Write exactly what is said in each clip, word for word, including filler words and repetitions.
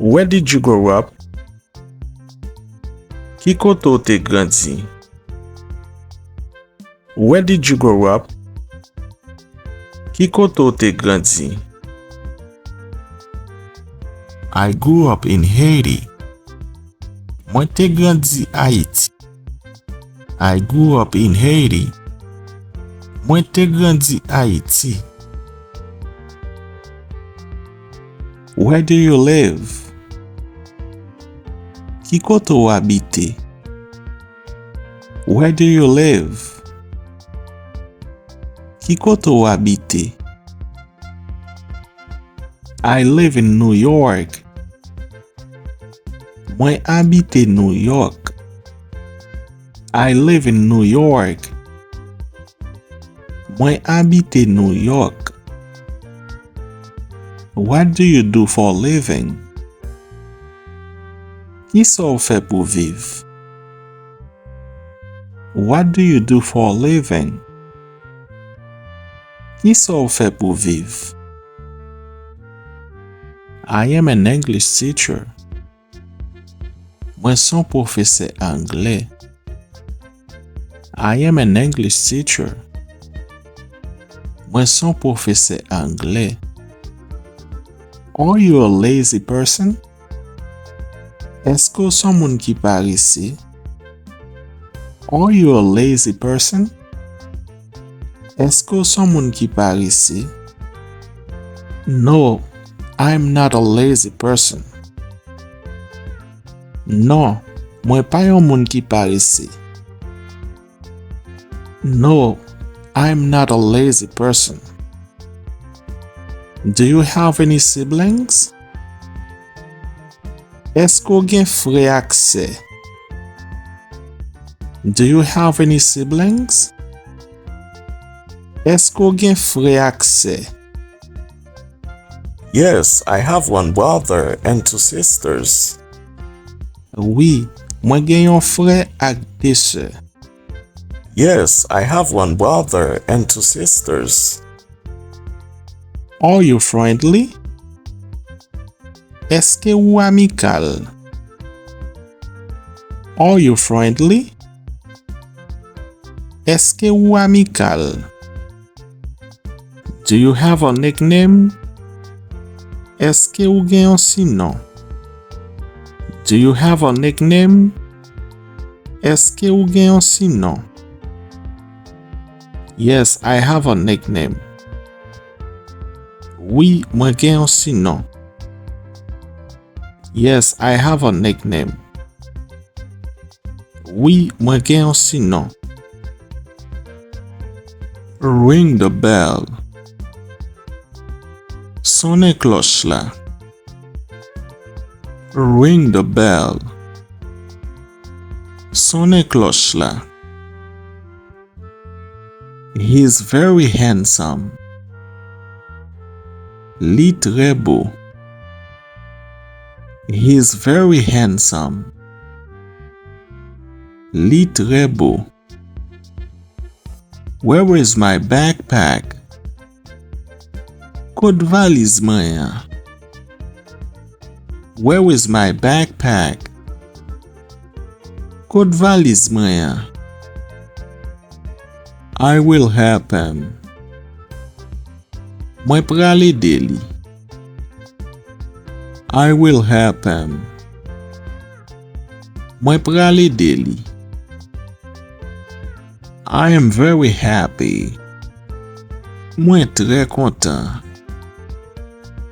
Where did you grow up? Ki kote w te grandi? Where did you grow up? Ki kote w te grandi? I grew up in Haiti. Mwen te grandi Ayiti. I grew up in Haiti. Mwen te grandi Ayiti. Where do you live? Ki kote w abite? Where do you live? Ki kote w abite? I live in New York. Mwen abite Nouyòk. I live in New York. Mwen abite Nouyòk. What do you do for a living? Kisa w fè pou viv? What do you do for a living? Kisa w fè pou viv? I am an English teacher. Mwen se yon pwofesè anglè. I am an English teacher. Mwen se yon pwofesè anglè. Are you a lazy person? Èske w se yon moun ki parese? Are you a lazy person? Èske w se yon moun ki parese? No, I'm not a lazy person. Non, mwen pa yon moun ki parese. No, I'm not a lazy person. Do you have any siblings? Èske w gen frè ak sè? Do you have any siblings? Èske w gen frè ak sè? Yes, I have one brother and two sisters. Wi, mwen gen yon frè ak de sè. Yes, I have one brother and two sisters. Are you friendly? Èske ou amikal? Are you friendly? Èske ou amikal? Do you have a nickname? Èske ou gen yon sinon? Do you have a nickname? Èske ou gen yon sinon? Yes, I have a nickname. Wi, mwen gen yon sinon. Yes, I have a nickname. Wi, mwen gen yon sinon. Ring the bell. Sonnen klòch la. Ring the bell. Sonnen klòch la. He's very handsome. Li trè bo. He's very handsome. Li trè bo. Where is my backpack? Kot valiz mwen an? Where is my backpack? Kot valiz mwen an? I will help him. Mwen pral ede li. I will help him. Mwen pral ede li. I am very happy. Mwen trè kontan.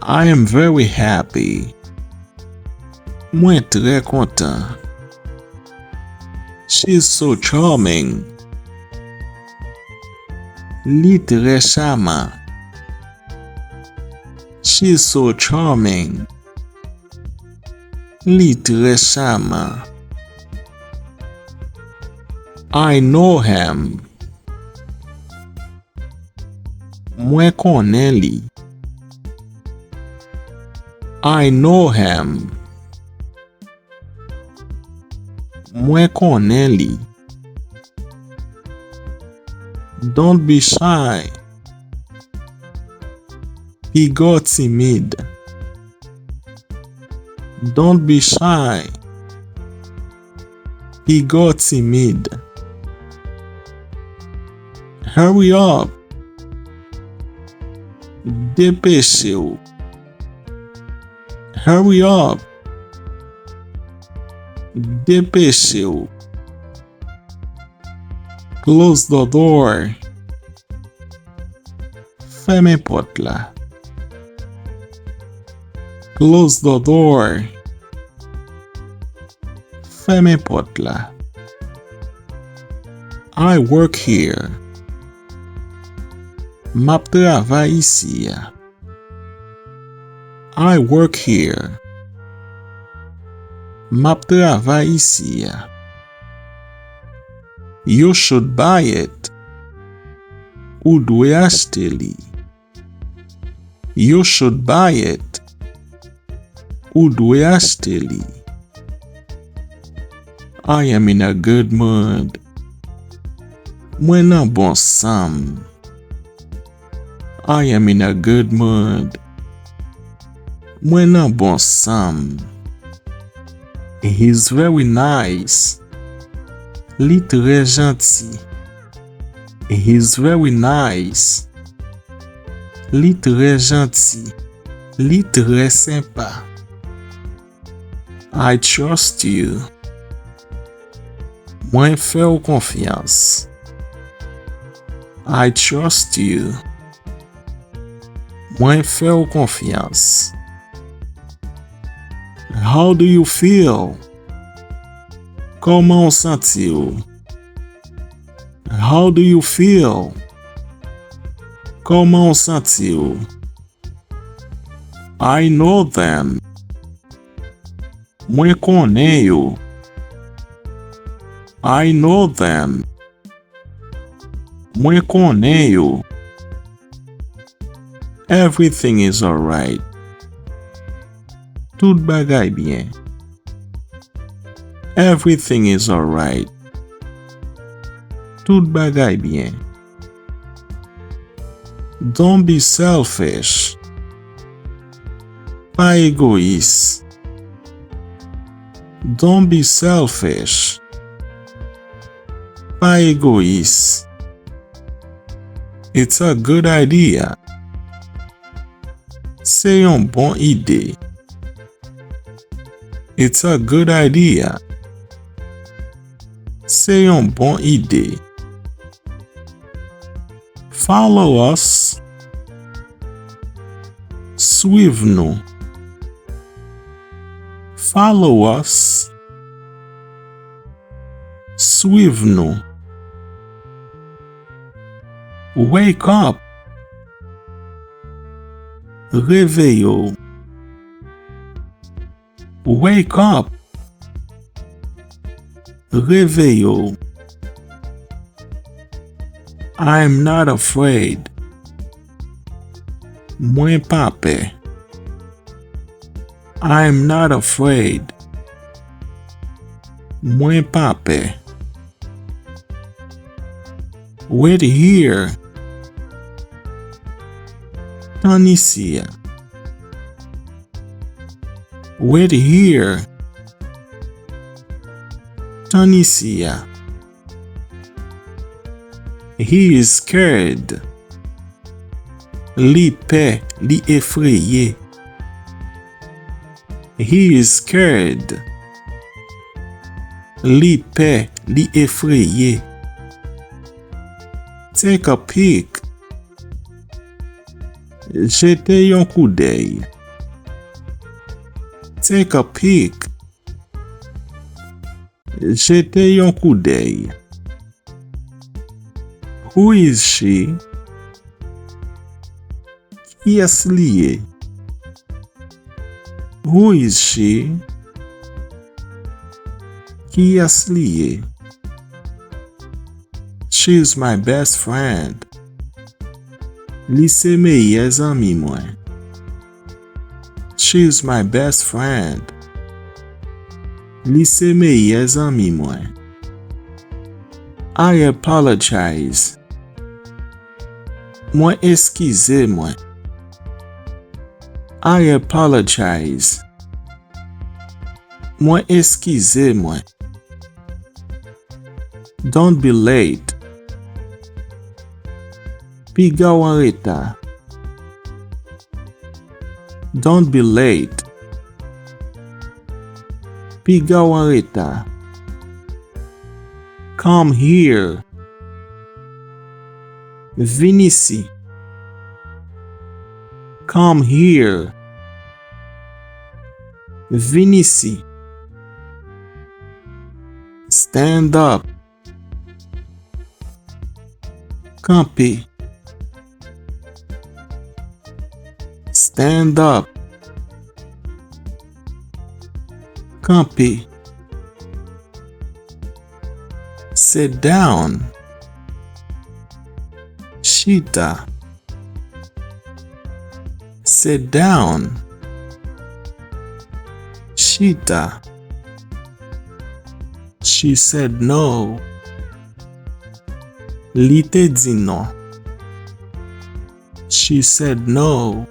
I am very happy. Mwen trè kontan. She's so charming. Li trè chaman. She's so charming. Li trè chaman. I know him. Mwen konnen li. I know him. Mwen konnen li. Don't be shy. Piga w timid. Don't be shy. Piga w timid. Hurry up. Depeche w. Hurry up. Depeche w. Close the door. Fèmen pòt la. Close the door. Fèmen pòt la. I work here. M ap travay isi a. I work here. M ap travay isi a. You should buy it. Ou dwe achte li. You should buy it. Ou dwe achte li. I am in a good mood. Mwen nan bon san m. I am in a good mood. Mwen nan bon san m. He's very nice. Li trè janti. He's very nice. Li trè janti. Li trè senpa. I trust you. Mwen fè w konfyans. I trust you. Mwen fè w konfyans. How do you feel? Kòman w santi w? How do you feel? Kòman w santi w? I know them. Mwen konnen yo. I know them. Mwen konnen yo. Everything is alright. Tout bagay byen. Everything is alright. Tout bagay byen. Don't be selfish. Pa egoyis. Don't be selfish. Pa egoyis. It's a good idea. Se yon bon ide. It's a good idea. Se yon bon ide. Follow us. Swiv nou. Follow us. Swiv nou. Wake up. Reveye w. Wake up. Reveye w. I'm not afraid. Mwen pa pè. I'm not afraid. Mwen pa pè. Wait here. Tann isi a. Wait here. Tann isi a. He is scared. Li pè, li efreye. He is scared. Li pè, li efreye. Take a peek. Jete yon koudèy. Take a peek. Jete yon koudèy. Who is she? Kiyès li ye? Who is she? Kiyès li ye? She's my best friend. Li se meyè zanmi mwen. She's my best friend. Li se meyè zanmi mwen. I apologize. Mwen eskize mwen. I apologize. Mwen eskize mwen. Don't be late. Piga w anreta. Don't be late. Piga w anreta. Come here. Vin isi. Come here. Vin isi. Stand up. Kanpe. Stand up. Kanpe. Sit down. Chita. Sit down. Chita. She said no. Li te di non. She said no.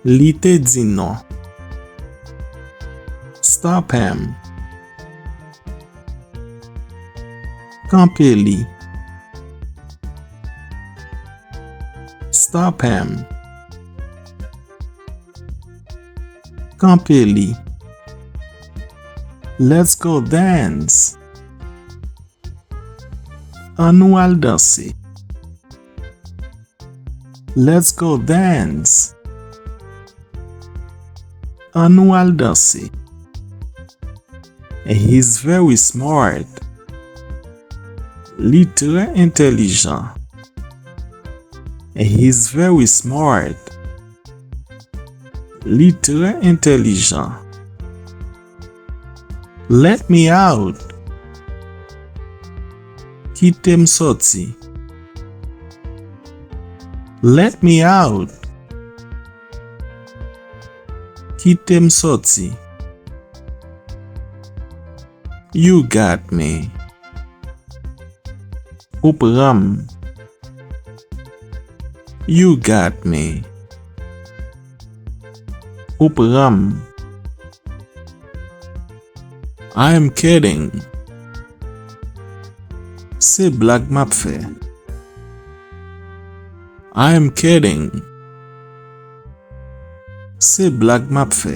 Li te di non. Stop him. Kanpe li. Stop him. Kanpe li. Let's go dance. Ann nou al danse. Let's go dance. Ann nou al danse. He's very smart. Li trè entèlijan. He's very smart. Li trè entèlijan. Let me out. Kite m sòti. Let me out. Kite m sòti. You got me. Ou pran m. You got me. Ou pran m. I am kidding. Se blag m ap fè. I am kidding. Se blag m ap fè.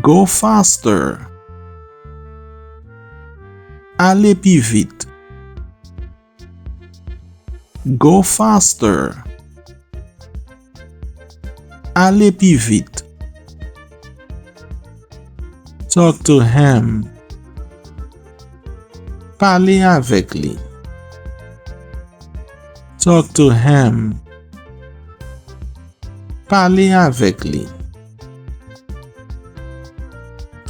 Go faster. Ale pi vit. Go faster. Ale pi vit. Talk to him. Pale avèk li. Talk to him. Pale avèk li.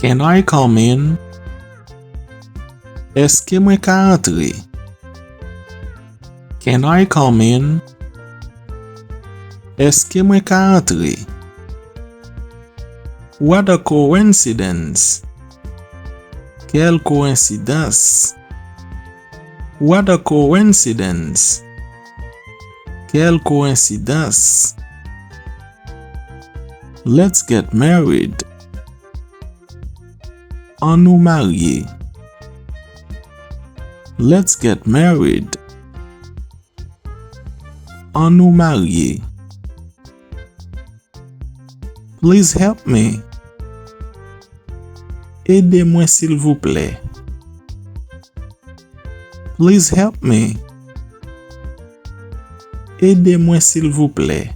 Can I come in? Èske mwen ka antre? Can I come in? Èske mwen ka antre? What a coincidence! Quelle coïncidence! What a coincidence! Quelle coïncidence! Let's get married. Ann nou marye. Let's get married. Ann nou marye. Please help me. Ede mwen silvouplè. Please help me. Ede mwen silvouplè.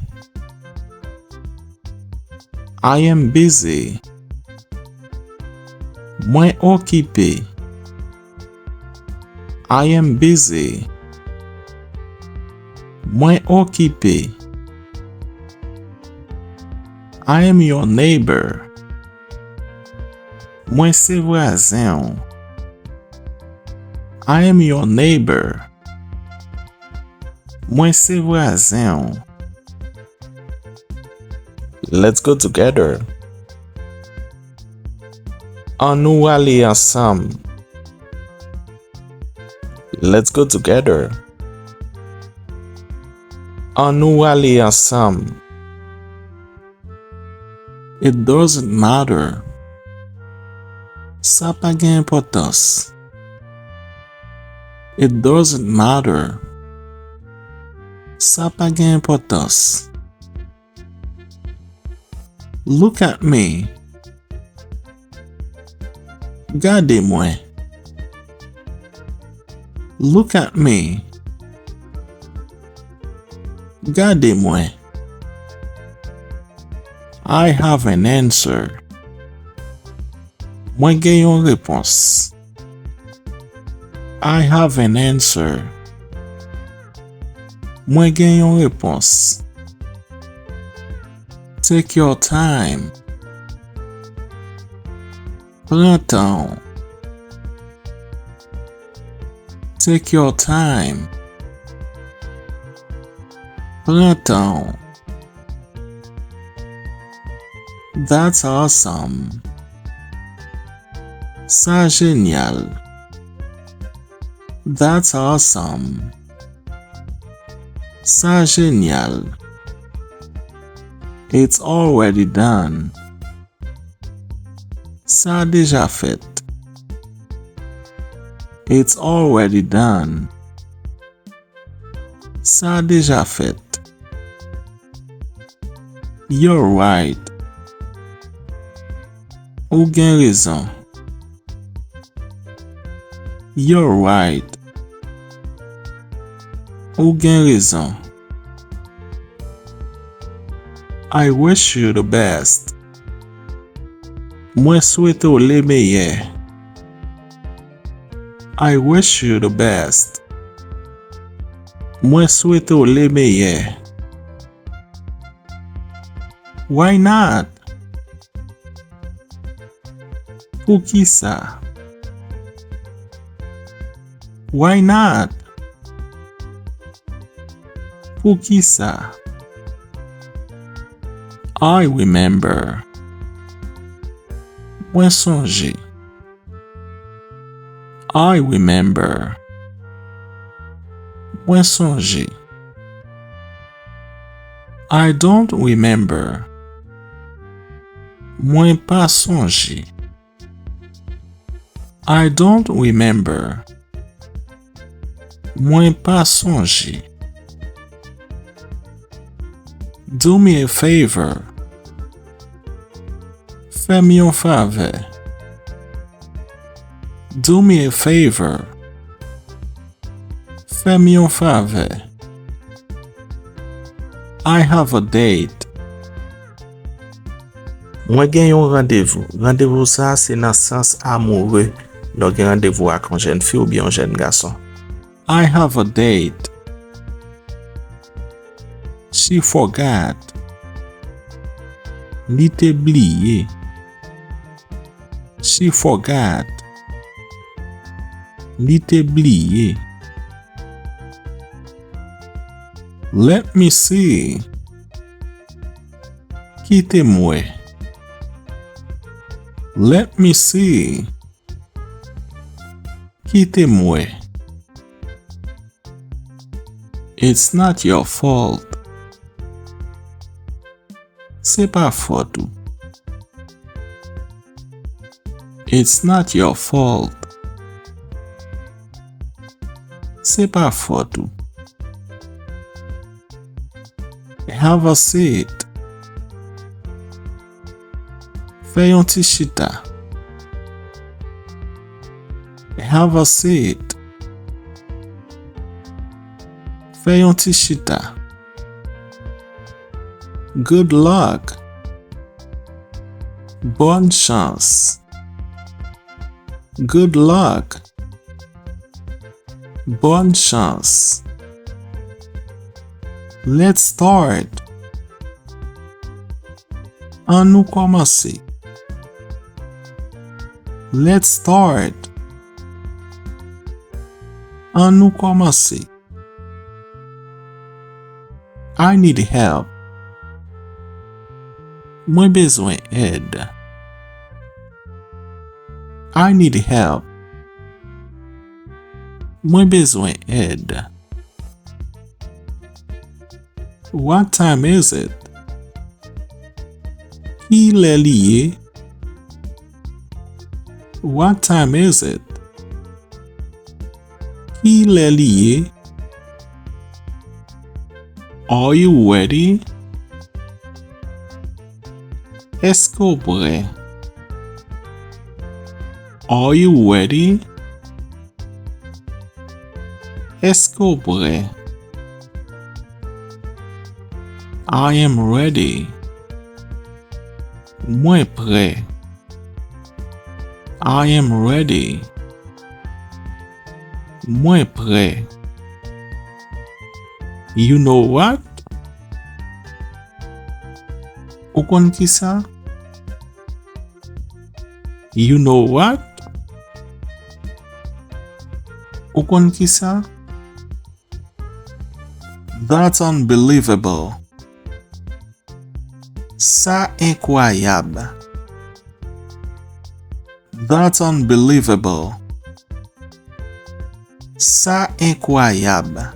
I am busy. Mwen okipe. I am busy. Mwen okipe. I am your neighbor. Mwen se vwazen w. I am your neighbor. Mwen se vwazen w. Let's go together. Ann nou ale ansanm. Let's go together. Ann nou ale ansanm. It doesn't matter. Sa pa gen enpòtans. It doesn't matter. Sa pa gen enpòtans. Look at me. Gade mwen. Look at me. Gade mwen. I have an answer. Mwen gen yon repons. I have an answer. Mwen gen yon repons. Take your time. Pran tan w. Take your time. Pran tan w. That's awesome. Sa jenyal. That's awesome. Sa jenyal. It's already done. Sa deja fèt. It's already done. Sa deja fèt. You're right. Ou gen rezon. You're right. Ou gen rezon. I wish you the best. Mwen swete w le meyè. I wish you the best. Mwen swete w le meyè. Why not? Poukisa? Why not? Poukisa? I remember. Mwen sonje. I remember. Mwen sonje. I don't remember. Mwen pa sonje. I don't remember. Mwen pa sonje. Do me a favor. Fè m yon favè. Do me a favor. Fè m yon favè. I have a date. Mwen gen yon randevou. Randevou sa a se nan sans amoure. Lè w gen randevou ak yon jèn fi oubyen yon jèn gason. I have a date. She forgot. Li te bliye. She forgot. Li te bliye. Let me see. Kite m wè. Let me see. Kite m wè. It's not your fault. Se pa fòt ou. It's not your fault. Se pa fòt ou. Have a seat. Fè yon ti chita. Have a seat. Fè yon ti chita. Good luck. Bòn chans. Good luck. Bòn chans. Let's start. An nou kòmanse. Let's start. An nou kòmanse. I need help. Mwen bezwen èd. I need help. Mwen bezwen èd. What time is it? Ki lè li ye? What time is it? Ki lè li ye? Are you ready? Èske w prè? Are you ready? Èske w prè? I am ready. Mwen prè. I am ready. Mwen prè. You know what? Ou konn kisa? You know what? Ou konn kisa? That's unbelievable. Sa enkwayab. That's unbelievable. Sa enkwayab.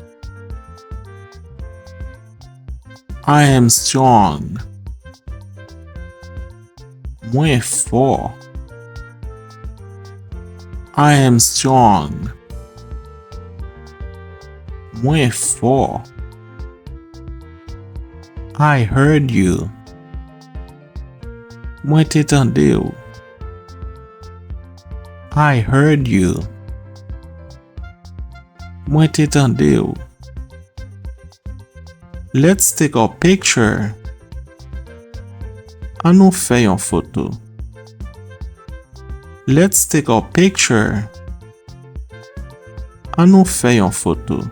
I am strong. Mwen fò. I am strong. Mwen fò. I heard you. Mwen te tande w. I heard you. Mwen te tande w. Let's take a picture. An nou fè yon foto. Let's take a picture. An nou fè yon foto.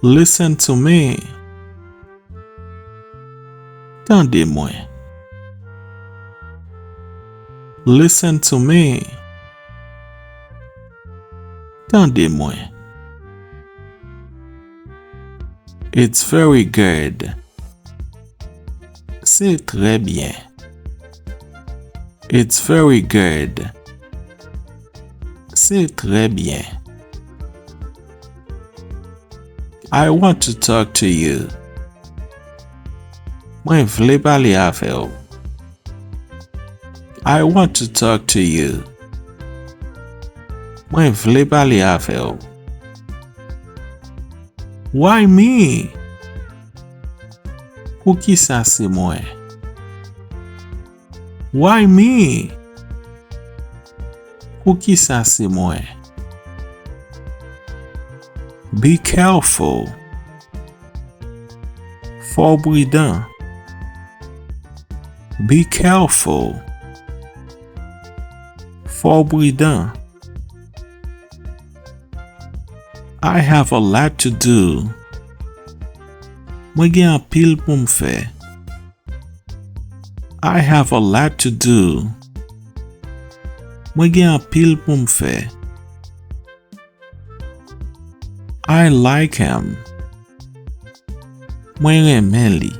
Listen to me. Tande mwen. Listen to me. Tande mwen. It's very good. Se trè byen. It's very good. Se trè byen. I want to talk to you. Mwen vle pale avè w. I want to talk to you. Mwen vle pale avè w. Why me? Poukisa se mwen? Why me? Poukisa se mwen? Be careful. Fò w pridan. Be careful. Fò w pridan. I have a lot to do. Mwen gen anpil pou m fè. I have a lot to do. Mwen gen anpil pou m fè. I like him. Mwen renmen li.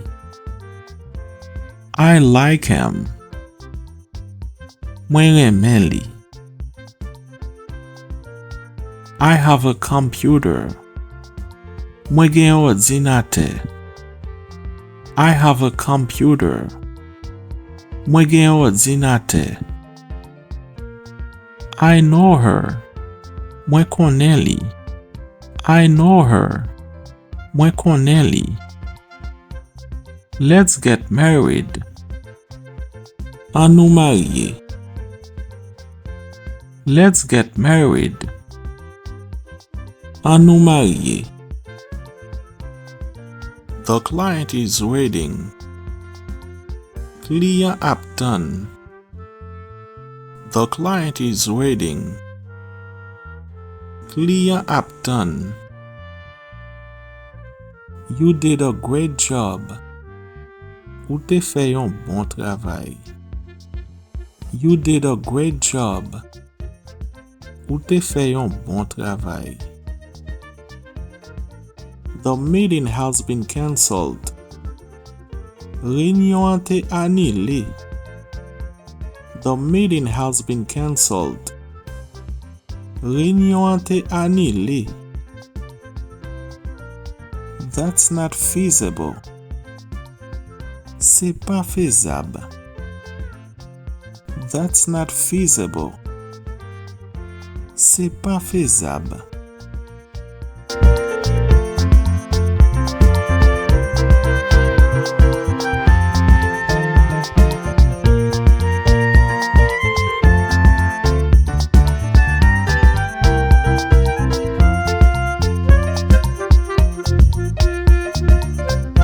I like him. Mwen renmen li. I have a computer. Mwen gen yon òdinatè. I have a computer. Mwen gen yon òdinatè. I know her. Mwen konnen li. I know her. Mwen konnen li. Let's get married. An nou marye. Let's get married. An nou marye. The client is waiting. Kliyan ap tann. The client is waiting. Kliyan ap tann. You did a great job. Ou te fè yon bon travay. You did a great job. Ou te fè yon bon travay. The meeting has been cancelled. Reyinyon an te anile. The meeting has been cancelled. Reyinyon an te anile. That's not feasible. Se pa fezab. That's not feasible. Se pa fezab.